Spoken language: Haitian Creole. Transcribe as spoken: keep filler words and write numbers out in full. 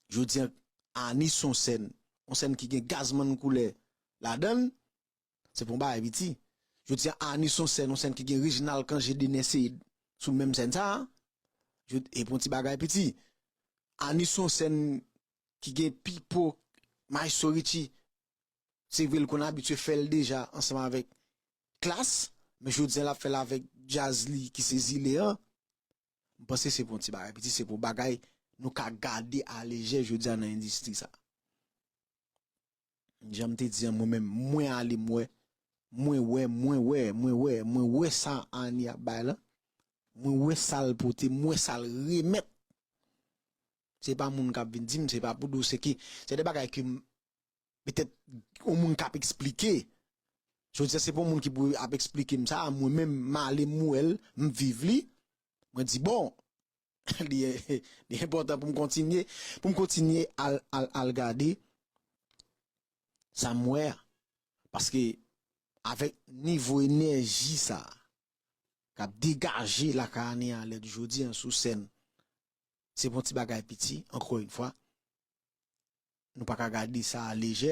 Jodi a, Ani se yon sèn, yon sèn ki gen Gazman Koulè ladan l, se pa yon bagay piti. Jodi a, Ani se yon sèn, yon sèn ki gen Reginald Cangé, Dener Ceide sou menm sèn sa a. Jodi, e pa yon ti bagay piti. Ani se yon sèn ki gen Pipo, Maestro Richie, se vre l konn abitye fè l deja ansanm avèk Klass, men jodi a l ap fè l avèk djaz li ki se Zile an. M panse se pa yon ti bagay piti, se pa yon bagay nou ka gade alejè jodi a nan endistri sa. Jan m te di an, mwen menm, mwen ale, m wè, mwen wè, mwen wè, mwen wè, mwen wè sa Ani ap bay la. Mwen wè sa l pote, mwen wè sa l remèt. Se pa moun k ap vin di m, se pa pou di w, se ki, se de bagay ke m, petèt, yon moun k ap eksplike. Jodi a, se pa yon moun ki pou ap eksplike m sa, mwen menm, m ale, m wè l, m viv li. Mwen di, bon, li, li enpòtan pou m kontinye, pou m kontinye al, al, al gade sa m wè a. Paske, avèk nivo enèji sa a, k ap degaje lakay Ani a lè jodi a sou sèn, se pa yon ti bagay piti, ankò yon fwa, nou pa ka gade sa alejè.